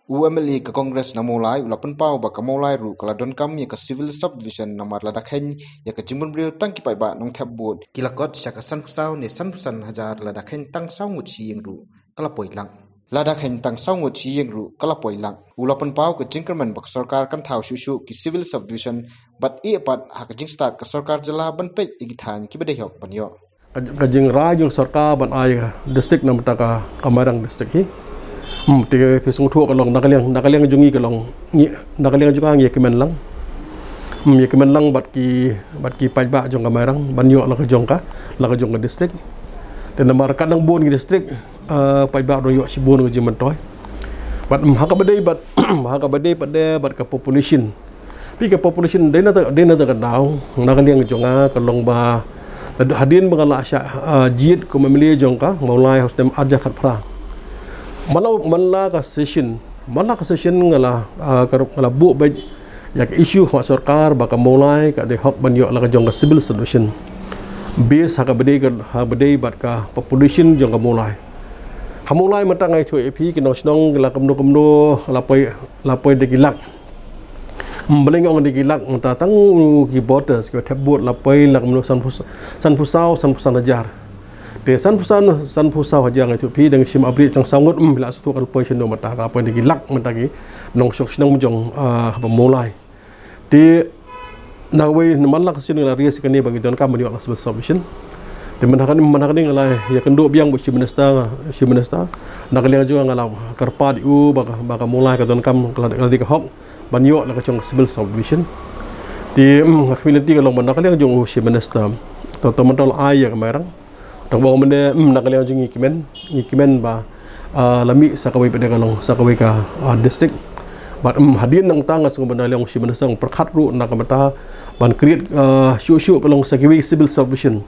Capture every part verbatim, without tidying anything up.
U M L A ka Congress na Mawlai u la pynpaw ba ka Mawlai ruh ka la donkam ïa ka civil subdivision namar lada kheiñ ïa ka jingbun briew tang ki paidbah nongthep vote ki la kot sha ka sanphew saw ne sanphew san hajar, lada kheiñ tang saw ngut shi ïing ruh ka la poi lang. Lada kheiñ tang saw ngut shi ïing ruh ka la poi lang. U la pynpaw ka jingkyrmen ba ka sorkar kan thaw shuh shuh ki civil subdivision bad ïa pat ha ka jingstad ka sorkar jylla ban peit ïa ki thaiñ kiba dei hok ban ïoh. Ka, ka jingrai jong sorkar ban ai ka district namar ka, ka Mairang district hi. Hmm, te phi sngewthuh ka long na ka liang, na ka liang jong ngi ka long ngi, na ka liang jong ngi ïa kmen lang. Hmm, ïa kmen lang bad ki, bad ki paidbah jong ka Mairang ban ïoh la ka jong ka, la ka jong ka district. Te namar ka dang bun ki district, eh, paidbah ruh ïoh shibun ka jingmyntoi. Bad, hmm, ha kaba dei bad, ha kaba dei pat de bad ka population. Phi ka population dei na ta, dei na ta ka daw, na ka liang jong nga ka long ba hadien ba nga la shah, ah, jied kum M L A jong ka Mawlai ha u snem arhajar khatphra. Man la, man la ka session, man la ka session nga la, ah, ka ruh nga la buh beit ïa ka issue ha sorkar ba ka Mawlai ka dei hok ban ïoh la ka jong ka civil subdivision. Base ha kaba dei ka, ha kaba dei bad ka population jong ka Mawlai. Ha Mawlai mynta nga ïathuh ïa phi ki nongshnong ki la kumno kumno la poi, la poi da ki lak. Hmm, balei nga ong da ki lak mynta tang ki voters ki thep vote la poi la kumno sanphew, sanphew saw, sanphew san hajar. Te sanphew san, sanphew saw hajar nga ïathuh phi dang shim update tang saw ngut, hmm, la shu kan poi shano mynta ka la poi da ki lak mynta ki nongshong shnong jong, ah, ba Mawlai. Te na kawei man la ka sien nga la ri sha kane ba ngi donkam ban ïoh la civil subdivision. Te mynta kane, mynta kane nga la ïakynduh biang bad u Chief Minister, Chief Minister. Na ka liang jong nga la kyrpad ïa u ba ka, ba ka Mawlai ka donkam ka la, ka la dei ka hok ban ïoh la ka jong ka civil subdivision. Te, mm, nga khmih lynti ka long ba na ka liang jong u Chief Minister. To, to mynta la ai ïa ka Mairang. Tang ba mynne, mm, na ka liang jong ngi kmen, ngi kmen ba, ah, la mih sa kawei pat de ka long, sa kawei ka, ah, district. Bad, mm, hadien nangta nga sngew ba na liang u Chief Minister u pyrkhat ruh na ka bynta ban create, ah, shuh shuh ka long sa kiwei civil subdivision.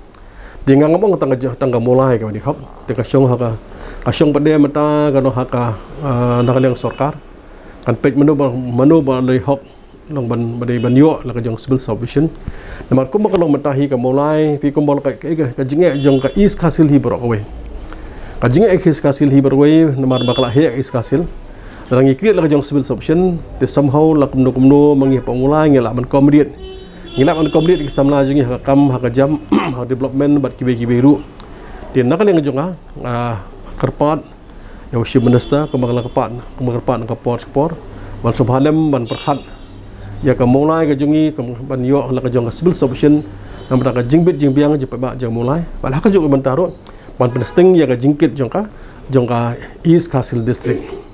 Te nga ngam ong tang ka, tang ka Mawlai kaba dei hok. Te ka shong ha ka, ka shong pat de mynta ka long ha ka, ah, na ka liang sorkar. Kan peit mano ba, mano ba dei hok. Long ban, ba dei ban ïoh la ka jong civil subdivision. Namar kumba ka long mynta hi ka Mawlai, phi kumba ka, ka, ka, ka jingeh jong ka East Khasi Hills hi baroh kawei. Ka jingeh East Khasi Hills hi baroh kawei, namar ba ka la heh ka East Khasi Hills. Lada ngi create la ka jong civil subdivision, te somehow la kumno kumno ma ngi hapoh Mawlai ngi lah ban accommodate. Ngi lah ban accommodate ki samla jong ngi ha ka kam, ha ka jam, ha ka development bad kiwei kiwei ruh. Te na ka liang jong nga, ah, kyrpad ïa u Chief Minister, kumba ka la kyrpad, kumba ka la kyrpad na ka por sha ka por, ban sngewbha lem ban pyrkhat ïa ka Mawlai ka jong ngi, kum ban ïoh la ka jong ka civil subdivision, namar ka jingbit jingbiang jong paidbah jong Mawlai. Bad ha kajuh ka bynta ruh ban pynsting ïa ka jingkit jong ka, jong ka East Khasi Hills District.